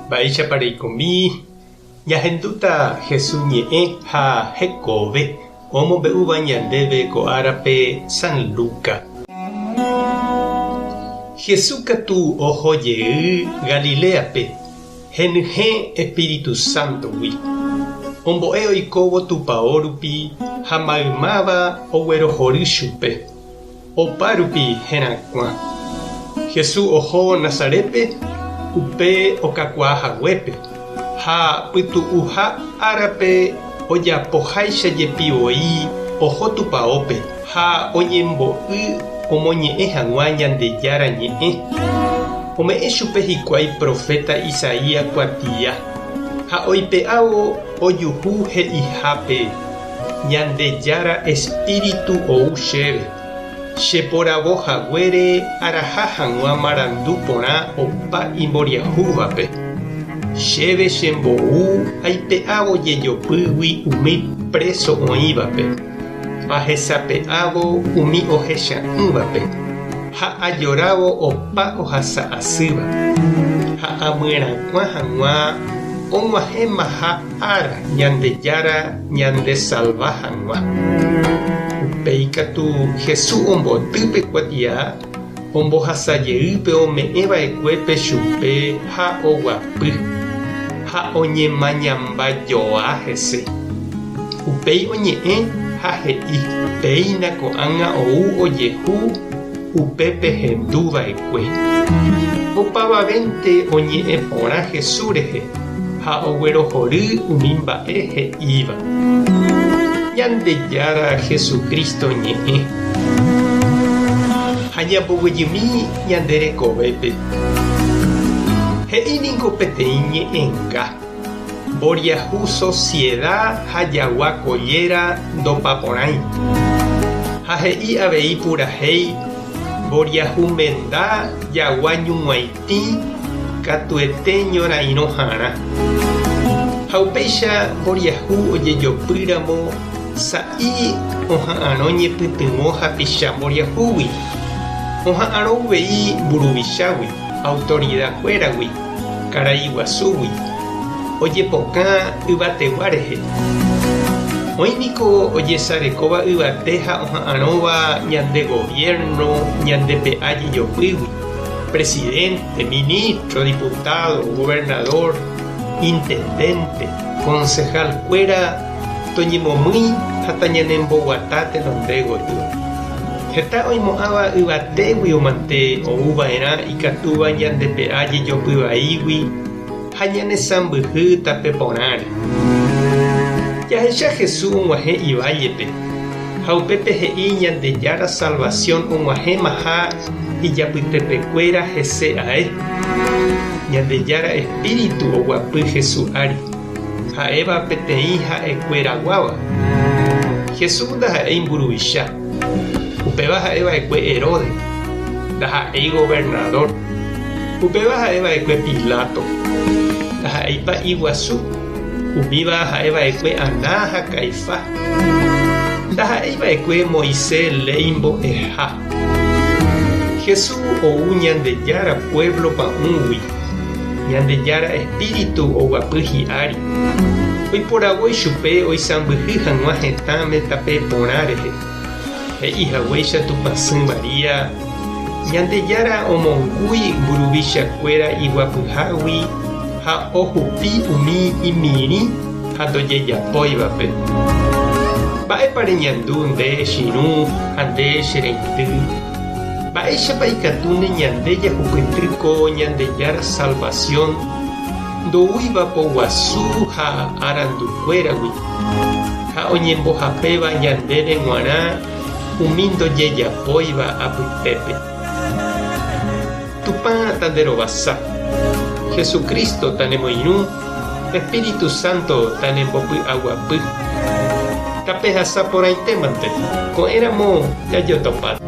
Mba'éichapa reikomi ñahendúta Jesús ñe'ẽ ha hekove omombe'úva ñandéve ko árape San Lucas. Jesús katu oho jey Galiléape henyhẽ Espíritu Sántogui. Ombo'e oikóvo tupao rupi ha maymáva oguerohory chupe. Opa rupi herakuã. Jesús oho Nazarétpe, upe okakuaa haguépe, ha pytu'uha árape ojapoháicha jepi voi oho tupaópe ha oñembo'y omoñe'ẽ hag̃ua Ñandejára Ñe'ẽ. Ome'ẽ chupe hikuái proféta Isaías kuatia, ha oipe'ávo ojuhu he'ihápe, Ñandejára Espíritu ou chéve, che poravo haguére araha hag̃ua marandu porã opa imboriahúvape. Chéve chembou aipe'ávo jejopýgui umi préso oĩvape, ahesape'ávo umi ohecha'ỹvape, ha ajorávo opa ohasa asýva, ha amyerakuã hag̃ua og̃uahẽmaha ára Ñandejára ñandesalva hag̃ua. Upéi katu Jesús omboty pe kuatia, ombohasa jey pe ome'ẽ va'ekuépe chupe ha oguapy, ha oñemañamba joa hese. Upéi oñe'ẽ ha he'i, Péina ko'ág̃a ou ojehu upe pehendu va'ekue. Opavavénte oñe'ẽ porã Jesús rehe. Ha oguerohory umi mba'e he'íva. Ñandejára Jesucristo ñe'ẽ. Ha ñamboguejymi ñande rekovépe. He'i ningo peteĩ ñe'ẽnga, Mboriahu sosieda ha jagua kolléra ndopaporãi. Ha he'i avei purahéi, Mboriahu menda jagua ñug̃uaitĩ. Tĩ katuete ñorairõharã. Ha upéicha mboriahu ojejopy ramo sa'i oha'arõ ñepytyvõ hapicha mboriahúgui, oha'arõ uvei mburuvichágui, autorida kuéragui, karai guasúgui, ojepokã yvategua rehe. Oĩ niko ojesarekóva yvate ha oha'arõva ñande gobierno ñande pe'a jejopýgui. Presidente, ministro, diputado, gobernador, intendente, concejal kuéra toñemomýi ha tañanemboguata tenonde gotyo. Heta oimo'ãva yvatégui omante ou va'erã ikatúva ñandepe'a jejopy vaígui ha ñanesãmbyhy tape porãre. Jahecha Jesús og̃uahẽ ivállepe ha upépe he'i Ñandejára salvasión og̃uahẽmaha ijapytepekuéra hese ae. Ñandejára espíritu oguapy Jesús ári, ha'éva peteĩ ha'ekueraguáva. Jesús ndaha'éi mburuvicha, upéva ha'e va'ekue Herodes, ndaha'éi governadór, upéva ha'e va'ekue Pilato, ndaha'éi pa'i guasu, umíva ha'e va'ekue Aná ha Caifás, ndaha'éi va'ekue Moisés léi mbo'eha. Jesús ou Ñandejára puévlo pa'ũgui, Ñandejára espíritu oguapy hi'ári, oiporavo ichupe oisãmbyhy hag̃ua hetãme tape porã rehe. He'i haguéicha Tupãsy María, Ñandejára omongúi mburuvichakuéra iguapyhágui ha ohupi umi imirĩ ha ndojejapóivape. Mba'épa reñandu nde che irũ ha nde che reindy? Mba'éichapa ikatúne ñande jahupyty ko Ñandejára salvasión ndoúiva poguasu ha arandukuéragui ha oñembohapéva ñandéve g̃uarã umi ndojejapóiva apytépe? Tupã tanderovasa. Jesucristo tanemoirũ. Espíritu Santo tanembopy'aguapy. Tapehasa porãitémante, ko'ẽramo jajotopáta.